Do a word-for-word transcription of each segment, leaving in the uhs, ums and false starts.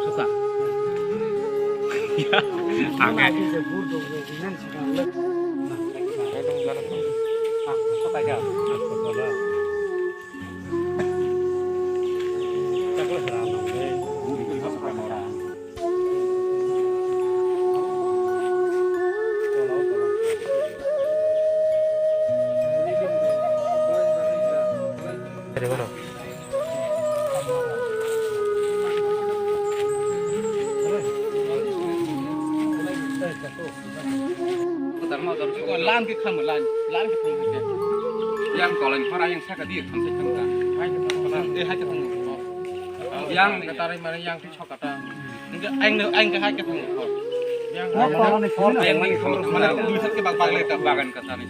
Age. Lan ke khamu, lan, lan ke khamu ke. Yang kolai phara yang saka dia khamsa khamka. Hai ke khamu, eh, hai ke khamu. Yang tarai mana yang tu chokata. Nge aing ne, aing ke hai ke khamu. Yang ni khamu, mana dui sat ke bag bag le ka bagan ka tani.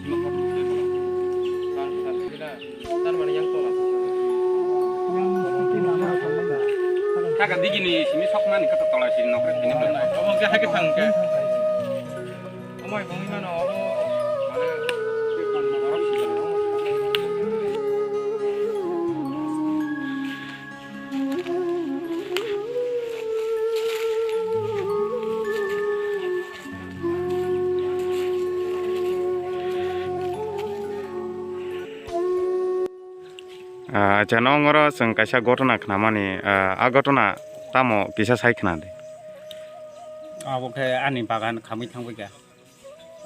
Tar mane yang tola. Yang mesti nama apa? Kaka digi ni simi sok mani kata tola sini nokre sini. Omo ke hai ke thang ke. Omo yang ini mana omo. Ah, acha, nong oro chwng kaisa gotona khnamani, ah, a gotona tamo kisa sai khna di. Abo khe ani bagan khamwi thangbaikha.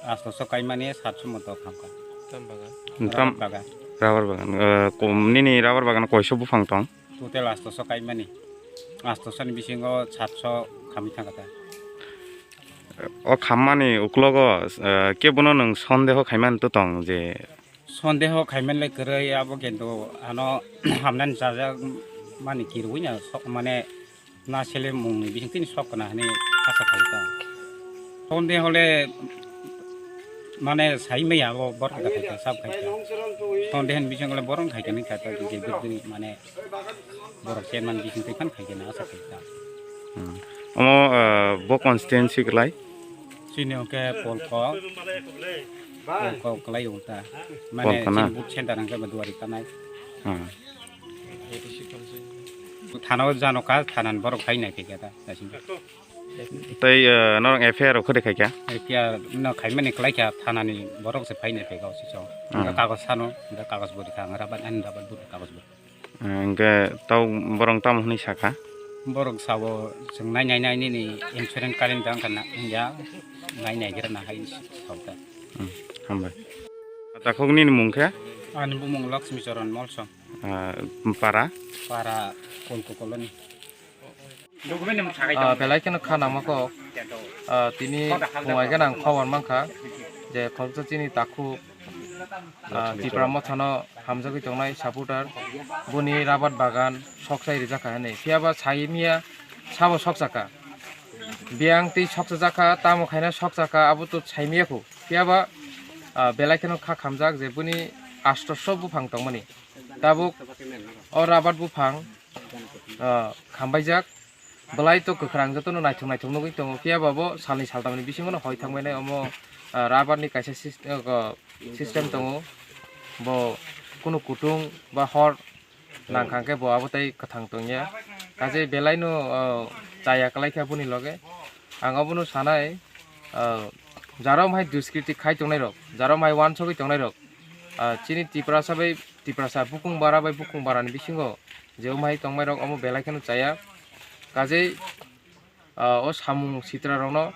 Asto so kaimani satso moto khamkha. Tam bagan. Tam rubber bagan. Rubber bagan. Ah, kom nini rubber bagan koiso buphang tong? Total asto so kaimani. Asto so ni bisingo satso khamwi thangkha ta. O khammani uklogo, ah, kebono nwng sondeho khaimani to tong je Sondeho khaimanle kwrwi abo khe do ano hamnani chajak mani kirwi na sok mane na sele mungni bising tini sok kana hani asa khai ta. Sondeho le mane sai maya abo bor ka khai ta sab khai ta. Sondehan bising le borong khai ta ni khai ta je birdi mane borok chairman bising twi phan khai ta na asa khai ta. Hmm. Omo, ah, bo constituency kwlai? Chini hwnkhe Polkok, Polkok kwlai wng ta. Mane Polkok na? Chini booth center hwnkhe bo Duari kanai. Hmm. Thana o jano ka, thana ni borok phai nai khe ta, naising. Tei, eh, norok F I R rok khode khai kha? F I R no khai mani kwlai kha, thana ni borok se phai nai kha o sisong. Hmm. Hwnkhe kagoj sano, hwnkhe kagoj bo rikha, ang rabat, ani rabat bo kagoj bo. Hingke tau borok tamo hwnwi sakha? Borok sabo chwng nai nai nai nini insurance karin tang kana ya nai nai gira na hai sauta. Hmm, hambai. Takhuk nini mung khe? Ani bumung Lakshmi Charan Molsom. Ah, para? Para Kolko Colony. Ah, belai kheno kha nangma kok. Ah, tini phungai gana ang khobor mankha je khoroksa chini takhuk, ah, Tipra Mothano hamjagwi tongnai supporter, boni rabat bagan sokchai rijak kha hwnwi. Phiya ba sai miya sabo sokchakha. Biyang twi sokchajak kha, tamo khaina sokchakha, abo to sai miya khu. Phiya ba, ah, belai kheno kha khamjak je boni astoso buphang tongmani. Tabuk o rabat buphang, ah, khambaijak. Belai to kwkhwrang jotono naithok naithok nugwi tongo, phiya ba bo salni saltamni bisingono hoi thangbainai omo, ah, rabar ni kaisa sys-, ah, system tongo, bo kunu kutung ba hor nangkha khe bo abo tei kwthang tongya, kaje belai no, ah, chaya kwlai kha boni loge. Ang obono sanai, ah, jara omhai duskriti khai tongnai rok, jara omhai wansogwi tongnai rok, ah, chini Tiprasa bai Tiprasa bukung bara bai bukung bara ni bisingo je omhai tongmai rok omo belai kheno chaya. Kajei, ah, o samung sitra rokno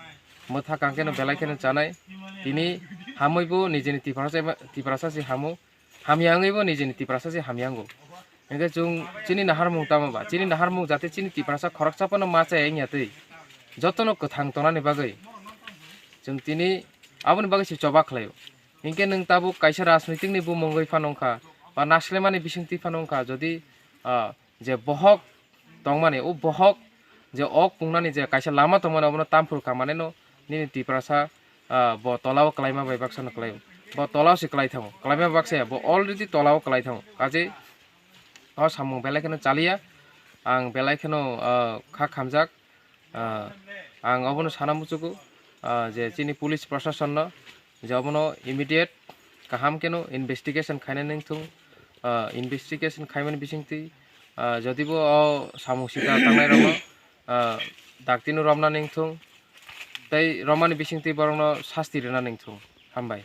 mwthakang kheno belai kheno chanai. Tini hamwi bo nijini Tiprasa, Tiprasa se hamo, hamya wngwi bo nijini Tiprasa se hamya wngo. Hingke chwng chini naharmung tamo ba? Chini naharmung jate chini Tiprasa khoroksa phano ma chaya wngya twi jotono kwthang tongnani bagwi chwng tini aboni bagwi se choba khlaio. Hinkhe nwng tabuk kaisa rajnitik ni bumung wngwi phano wngkha, ba naslemani bisingtwi phano wngkha, jodi, ah, je bohok tongmani, o bohok je ok pungnani je kaisa lama tongmani, obono tamphuru kha, maneno nini Tiprasa, ah, bo tolao kwlaima bai baksa no kwlaio, bo tolao se kwlai thango, kwlaima baksa ya, bo already tolao kwlai thango, kaje o samung belai kheno chaliya, ang belai kheno, ah, kha khamjak. Ah, ang obono sana muchugo, ah, je chini police proshasonno je obono immediate kaham kheno investigation khainani wngthung, ah, investigation khaimani bisingtwi, ah, jodibo o samung sita tangnairokno ah, daktino romna ningthung, tei romani bisingtwi borokno sasti rwna ningthung. Hambai.